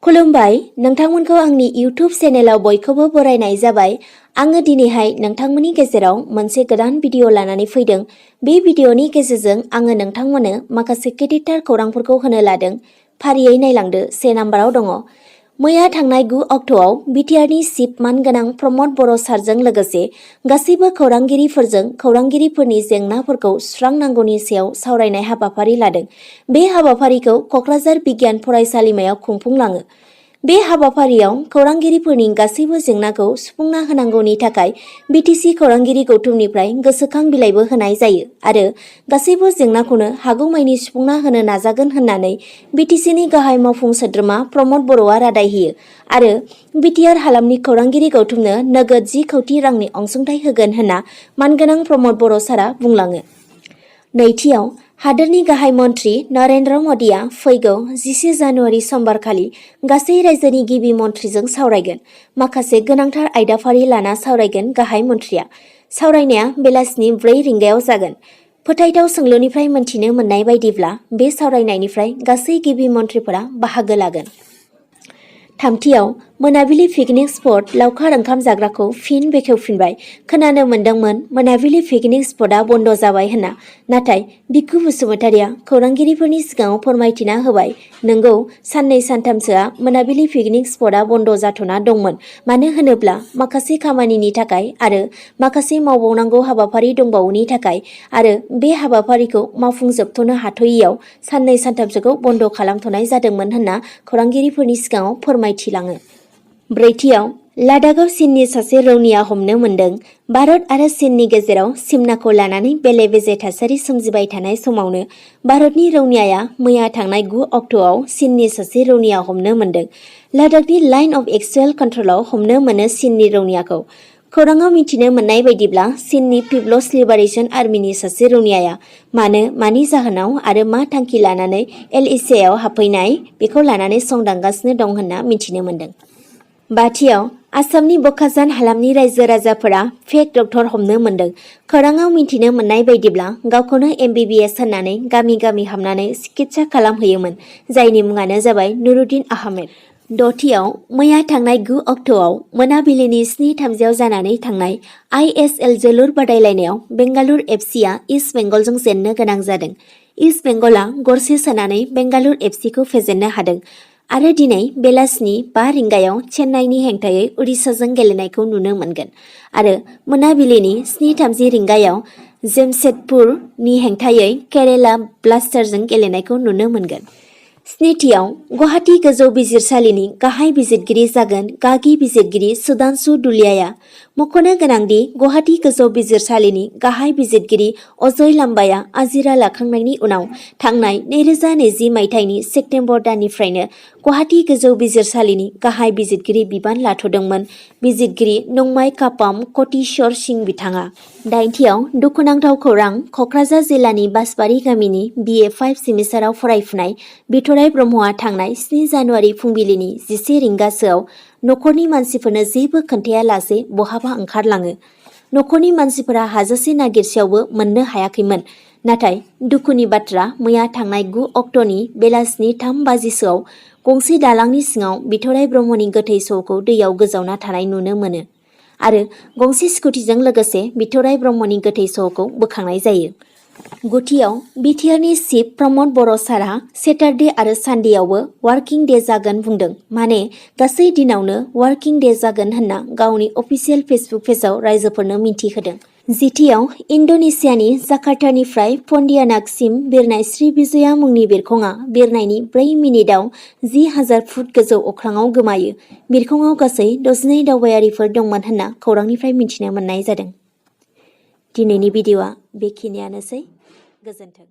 खुलुमबाय नोंथांमोनखौ आंनि इउट्यूब चेनेलाव बयखौबो बरायनाय जाबाय। आङो दिनैहाय नोंथांमोननि गेजेराव मोनसे गोदान भिडिअ लानानै फैदों। बे भिडिअनि गेजेरजों आङो नोंथांमोननो माखासे गेदेरथार खौरांफोरखौ होनो लादों। फारियै नायलांदो। 1 नाम्बाराव दङ। मैया थांनाय 9 अक्ट'आव बिटिआरनि चिफ मानगोनां प्रमद बर' सारजों लोगोसे गासैबो खौरांगिरिफोरजों खौरांगिरिफोरनि जेंनाफोरखौ सुस्रांनांगौनि सायाव सावरायनाय हाबाफारि लादों। बे हाबाफारिखौ क'क्राझार बिगियान फरायसालिमायाव खुंफुंलाङो। बे हाबाफारियाव खौरांगिरिफोरनि गासैबो जेंनाखौ सुफुंना होनांगौनि थाखाय बिटिसि खौरांगिरि गौथुमनिफ्राय गोसोखां बिलाइबो होनाय जायो आरो गासैबो जेंनाखौनो हागौमानि सुफुंना होनो नाजागोन होननानै बिटिसिनि गाहाय मावफुं सोद्रोमा प्रमद बर'आ रादाय होयो आरो बिटिआर हालामनि खौरांगिरि गौथुमनो नोगोद 10 कौटि रांनि अनसुंथाइ होगोन होनना मानगोनां प्रमद बर' सारा बुंलाङो। नैथियाव हादोरनि गाहाय मन्त्रि नरेन्द्र मदिया फैगौ 11 जानुवारि समबारखालि गासै रायजोनि गिबि मन्थ्रिजों सावरायगोन। माखासे गोनांथार आयदाफारि लाना सावरायगोन गाहाय मन्थ्रिया। सावरायनाया बेलासिनि 4 रिंगायाव जागोन। फोथायथाव सोंलुनिफ्राय मोनथिनो मोननाय बायदिब्ला बे सावरायनायनिफ्राय गासै गिबि मन्थ्रिफोरा बाहागो लागोन। थामथियाव मोनाबिलि पिकनिक स्पट लावखार ओंखाम जाग्राखौ फिन बेखेवफिनबाय। खोनानो मोन्दोंमोन मोनाबिलि पिकनिक स्पटआ बन्द जाबाय होनना। नाथाय बिखु बसुमतारिया खौरांगिरिफोरनि सिगाङाव फोरमायथिना होबाय, नंगौ साननै सानथामसोआ मोनाबिलि पिकनिक स्पटआ बन्द जाथ'ना दंमोन। मानो होनोब्ला माखासे खामानिनि थाखाय आरो माखासे मावबावनांगौ हाबाफारि दंबावोनि थाखाय आरो बे हाबाफारिखौ मावफुंजोबथ'नो हाथ'यैयाव साननै सानथामसोखौ बन्द खालामथ'नाय जादोंमोन होनना खौरांगिरिफोरनि सिगाङाव फोरमायथिलाङो। ब्रैथियाव लादाखआव चीननि सासे रौनिया हमनो मोन्दों। भारत आरो चीननि गेजेराव सिमनाखौ लानानै बेले बेजे थासारि सोमजिबाय थानाय समावनो भारतनि रौनियाया मैया थांनाय 9 अक्ट'आव चीननि सासे रौनिया हमनो मोन्दों। लादाखनि लाइन अफ एक्चुएल कन्ट्रलाव हमनो मोनो चीननि रौनियाखौ। खौराङाव मिथिनो मोननाय बायदिब्ला चीननि पिपल्स लिबारेशन आर्मिनि सासे रौनियाया मानि जाहोनाव आरो मा थांखि लानानै LACआव हाबफैनाय बेखौ लानानै संदांगासिनो दं होनना मिथिनो मोन्दों। बाथियाव आसामनि बकाजान हालामनि रायजो राजाफोरा फेक डक्टर हमनो मोन्दों। खौराङाव मिथिनो मोननाय बायदिब्ला गावखौनो MBBS होननानै गामि गामि हाबनानै सिकित्सा खालामहैयोमोन, जायनि मुङानो जाबाय नुरुद्दिन आहमेद। दथियाव मैया थांनाय 9 अक्ट'आव मोनाबिलिनि 7:30 जानानै थांनाय ISL जोलुर बादायलायनायाव बेंगालुर FCआ इस्ट बेंगलजों जेननो गोनां जादों। इस्ट बेंगलआ गरसे सोनानै बेंगालुर FCखौ फेजेननो हादों आरो दिनै बेलासिनि 5 रिंगायाव चेन्नाईनि हेंथायै उडिशाजों गेलेनायखौ नुनो मोनगोन आरो मोनाबिलिनि 7:30 रिंगायाव जेमशेदपुरनि हेंथायै केरेला ब्लास्टार्सजों गेलेनायखौ नुनो मोनगोन। स्निथियाव गुवाहाटी गोजौ बिजिरसालिनि गाहाय बिजिरगिरि जागोन गागि बिजिरगिरि सुधांशु दुलियाया। मख'नो गोनांदि गुवाहाटी गोजौ बिजिरसालिनि गाहाय बिजिरगिरि अजय लाम्बाया आजिरा लाखांनायनि उनाव थांनाय 2020 मायथाइनि सेप्तेम्बर दाननिफ्रायनो गुवाहाटी गोजौ बिजिरसालिनि गाहाय बिजिरगिरि बिबान लाथ'दोंमोन। बिजिरगिरि नंमाय कापाम क'टिश्वर सिं बिथाङा। दाइनथियाव दुखुनांथाव खौरां क'क्राझार जिल्लानि बासबारि गामिनि BA 5 सेमिस्टाराव फरायफुनाय बिथराइ ब्रह्मआ थांनाय 7 जानुवारि फुंबिलिनि 11 रिंगासोआव नखरनि मानसिफोरनो जेबो खोन्थायालासे बहाबा ओंखारलाङो। नखरनि मानसिफोरा हाजासे नागिरसेयावबो मोननो हायाखैमोन। नाथाय दुखुनि बाथ्रा मैया थांनाय 9 अक्ट'नि बेलासिनि 3 बाजिसोआव गंसे दालांनि सिङाव बिथराइ ब्रह्मनि गोथै सह'खौ दैयाव गोजावना थानाय नुनो मोनो आरो गंसे स्कुटिजों लोगोसे बिथराइ ब्रह्मनि गोथै सह'खौ बोखांनाय जायो। गुथियाव बिटिआरनि चिफ प्रमद बर' सारआ सेटारडे आरो सानडेआवबो वार्किं डे जागोन बुंदों। माने गासै दिनावनो वार्किं डे जागोन होनना गावनि अफिसियेल फेसबुक पेजआव रायजोफोरनो मिथिहोदों। जिथियाव इन्ड'नेसियानि जाकार्तानिफ्राय पन्टियानाकसिम बिरनाय श्रीविजया मुंनि बिरखंआ बिरनायनि 4 मिनिटाव 10,000 फुट गोजौ अख्राङाव गोमायो। बिरखंआव गासै 12 दावबायारिफोर दंमोन होनना खौरांनिफ्राय मिथिनो मोननाय जादों। दिनैनि भिडिअ'आ बेखिनियानोसै। गोजोन्थों।